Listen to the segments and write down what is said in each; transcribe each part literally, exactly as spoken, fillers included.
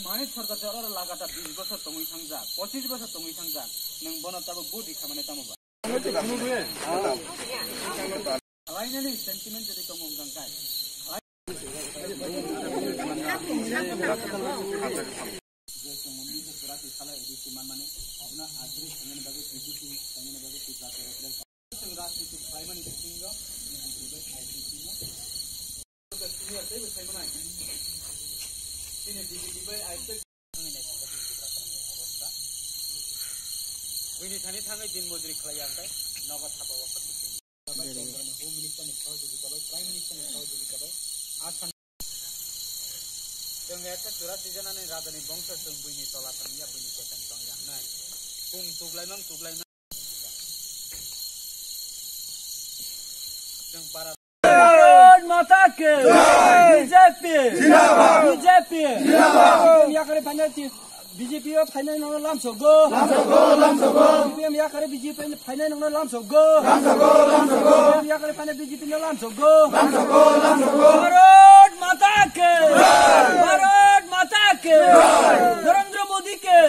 Ani sorkar se oro lagatar bis bosor tongwi thangjak, pochis bosor tongwi thangjak, nwng bono tabuk vote rikha mane tamo ba? Khlainani sentiment jodi tongo wngkha khe, je chwng muni se chwra twi sala A D C manmani, abono ajri khainani bagwi P D C khainani bagwi Tipra Territorial Council. Chwng rajniti khlaimani bisingo B J P bai I P F no senior teibo sai manai. Chini B J P bai I P F. Buini thani thangwi din mojri khlai ya, hwnkhe nogo sapa o kha. Home Minister ni sohojogita bai, Prime Minister ni sohojogita bai, Assam. Chwng eksa chwra sijanani rajani bongso, chwng buini tola tongya, buini ketan tongya hwnwi. Kung tuklaimang tuklaimang. Chwng para Bharat Mata ke! B J P! Zindabad! B J P! Zindabad! Yakare phainai ti B J P o phainai no lam sogo. Lam sogo, lam sogo. B J P yakare B J P phainai no lam sogo. Lam sogo, lam sogo. B J P yakare phainai B J P no lam sogo. Lam sogo, lam sogo. Bharat Mata ke! Bharat Mata ke! Narendra Modi ke!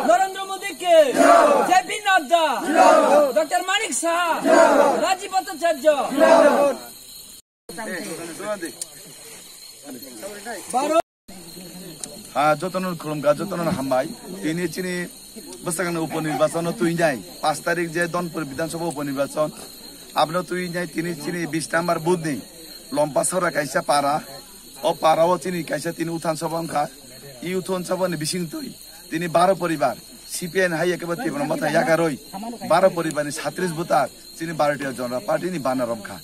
Narendra Modi ke! J P Nadda! Doctor Manik Saha! Rajiv Bhattacharya! Bharat Ha, jotono khulumkha, jotono hambai. Tini chini bwsakni uponirbachon no twi nai. Paanch tarik je Donpur Bidhan Sabha uponirbachon. Abno twi nai tini chini bis number booth ni Lompa Sora kaisa para. O para o chini kaisa tini uthan sabha wngkha. I uthan sabha ni bising twi tini baro poribar C P I ni hai eke ba Tipra Motha yakarwi baro poribar ni satris voter chini Bharatiya Janata Party ni bana romkha.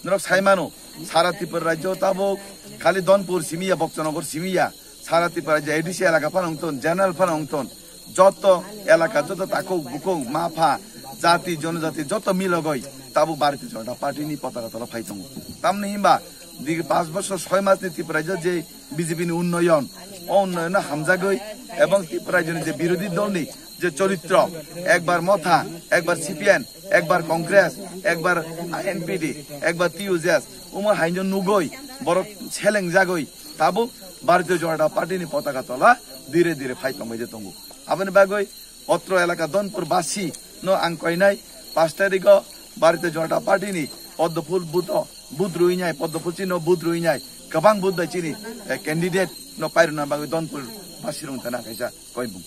Norok sai mano, sara Tripura rajyo tabuk khali Donpur simiya, Bokchanagar simiya, sara Tripura rajyo A D C elaka phano wngton, general phano wngton, joto elaka, joto takhuk bukhuk, ma pha, jati, jonojati, joto milogoi tabuk Bharatiya Janata Party ni potaka tola phai tongo. Tamni himba, digi panch bosor soi mas ni Tripura rajyo je B J P ni unnoyon, o unnoyon no hamjagwi ebong Tripura rajyo ni je birodhi dol ni je choritro, ekbar Motha, ekbar C P M, ekbar Congress, ekbar N P D, ekbar T U J S, omo haino nugwi borok selengjagwi tabuk Bharatiya Janata Party ni potaka tola dire dire phai tongbai de tongo. Aboni bagwi otro elaka Donpur basi no ang koinai panch tarikh o Bharatiya Janata Party ni Poddo Phul booth o booth rwinai, Poddo Phul chini no booth rwinai, kwbang booth bai chini, eh, candidate no pairwna bagwi Donpur basi rwng thana kaisa koimung.